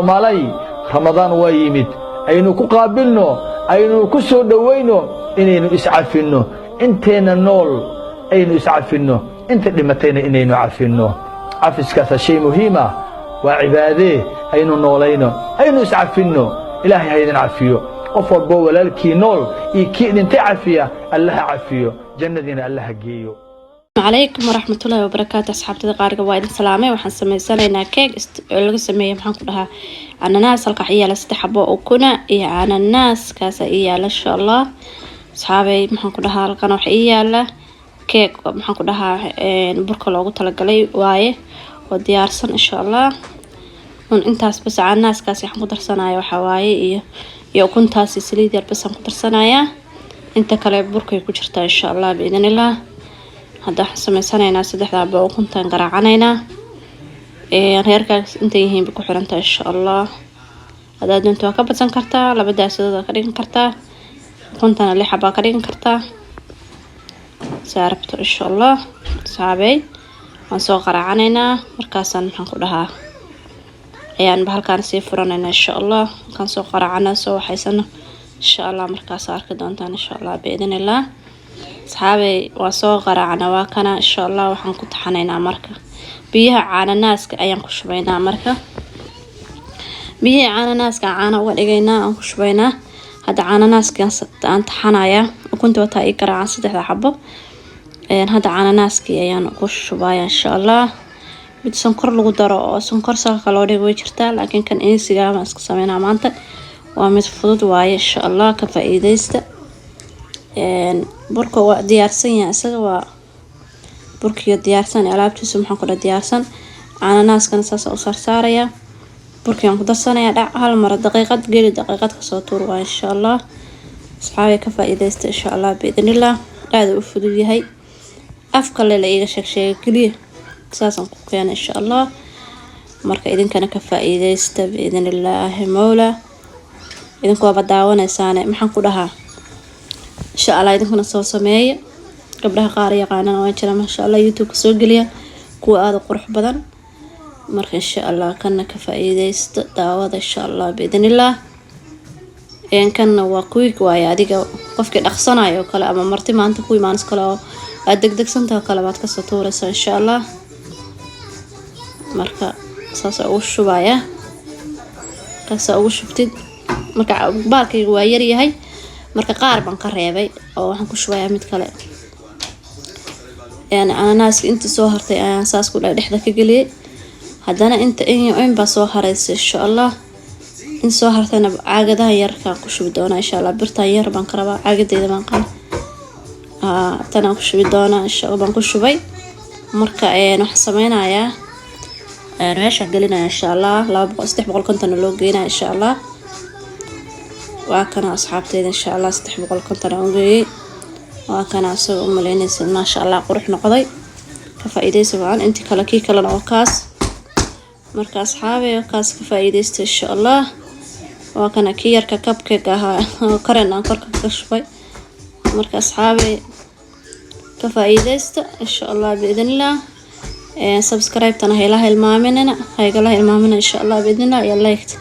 Soomaalay, Ramadaan waa yimid. Aynu ku qaabilno, aynu ku soo dhowayno inaynu iscafinno. Inteenna nool aynu iscafinno, inta dhimatayna inaynu cafinno. Cafiskaasa shay muhiim ah, waa cibaadee. Aynu noolayno, aynu iscafinno. Ilaahay ha idin cafiyo. Qof walboo walaalkii nool iyo kii dhintay cafiya, Allaha cafiyo, jannadiina Allaha geeyo. Calaykum waraxmatullaahi wabarakaatu. Asxaabtada qaariga, waa idin salaamay. Waxaan sameysanaynaa keeg oo laga sameeyey, maxaan ku dhahaa, cananaas. Halka waxaa yaala saddex xabo ukuna iyo cananaaskaasa ii yaala, insha Allah. Asxaabay, maxaan ku dhahaa, halkan waxa ii yaala keeg, maxaan ku dhahaa, burka loogu talagalay waaye oo diyaarsan, insha Allah. Un intaas bas, cananaaskaas waxaan ku darsanaya waxaa waaye iyo ukuntaas iyo saliid yar bas aan ku darsanayaa. Inta kale burkay ku jirtaa, insha Allah, biidnillah. Hadda waxaan sameysanaynaa saddexda xabo ukuntaan garaacanaynaa. Reerkaas intay yihiin bay ku xirantahay, insha Allah. Haddaad doonto waa ka badsan kartaa, laba daasadood waa ka dhigan kartaa, ukuntana lix xabaa ka dhigan kartaa, saa rabto, insha Allah. Asxaabey, waan soo qaraacanaynaa. Markaasaan, maxaan ku dhahaa, ayaan bahalkaan sii furanaynaa, insha Allah. Markaan soo qaraacana, soo waxaysano, insha Allah, markaas arki doontaan, insha Allah, biidnillah. Asxaabey, waa soo qaraacna, waa kana, insha Allah. Waxaan ku taxanaynaa marka biyaha caananaaska ayaan ku shubaynaa. Marka biyaha caananaaska caana uga dhigaynaa, aan ku shubaynaa. Hadda caananaaska aan taxanayaa. Ukunta wataa ii garaacan saddexda xabo. Hadda caananaaskii ayaan ku shubaya, insha Allah. Mid sonkor lagu daro oo sonkor salka loo dhigo way jirtaa, laakiin kan easy-ga baan iska sameynaa maanta. Waa mid fudud waaye, insha Allah, ka faa-iideysta. Burka waa diyaarsan yahay isaga, waa burkiyo diyaarsan, alaabtiisu, maxaan ku dhaha, diyaarsan. Cananaaskana saasa u saarsaaraya, burkigan ku darsanaya. Dhac, hal mar daqiiqad geli, daqiiqad kasoo tuur waa, insha Allah. Asxaabay, ka faa-iideysta, insha Allah, biidnillah. Aada u fudud yahay, afka le la iiga sheeg sheegay keliya saasaan ku keena, insha Allah. Marka idinkana ka faa-iideysta, biidnillaahi mawla. Idinku waaba daawanaysaane, maxaan ku dhahaa, insha Allah, idinkuna soo sameeya. Gabdhaha qaar yaqaanana waa jira, maasha Allah, YouTube-ka soo geliya kuwa aada u qurux badan. Marka, insha Allah, kana ka faa-iideysta, daawada, insha Allah, biidnillah. Kanna waa quick waaye. Adiga qofkii dhaqsanayo oo kale ama marti maanta ku imaanis kale oo aada degdegsantah oo kale baad kasoo tuuraysa, insha Allah. Marka saasa ugu shubaya, kaasaa ugu shubtid. Marka baalkayga waa yaryahay, marka qaar baan ka reebay oo waxaan ku shubayaa mid kale. Yani cananaaska intii soo hartay ayaan saas ku dhahay dhexda ka geliyay. Haddana inta in baa soo hareysa, insha Allah. In soo hartayna caagadaha yarkaan ku shubi doonaa, insha Allah. Birtaan yar baan ka rabaa, caagadeyda baan qala tanaan ku shubi doonaa, insha Allah. Baan ku shubay. Marka waxaan sameynayaa, meeshaan gelinaya, insha Allah, 200, 350 loo geynaya, insha Allah. Waa kana, asxaabteyda, insha Allah, 350 aan geeyey. Waa kana isaga, u maleynaysid, maasha Allah, qurux noqday. Ka faa-iideysa wacan. Intii kale, kii kalena oo kaas. Marka asxaabey, kaas ka faa-iideysta, insha Allah. Waa kana kii yarka cupcake ahaa oo karen aan korka kaga shubay. Marka asxaabey, ka faa-iideysta, insha Allah, biidnillah. Subscribe-tana hayla hilmaaminina, haygala hilmaamina, insha Allah, biidnillah, iyo like.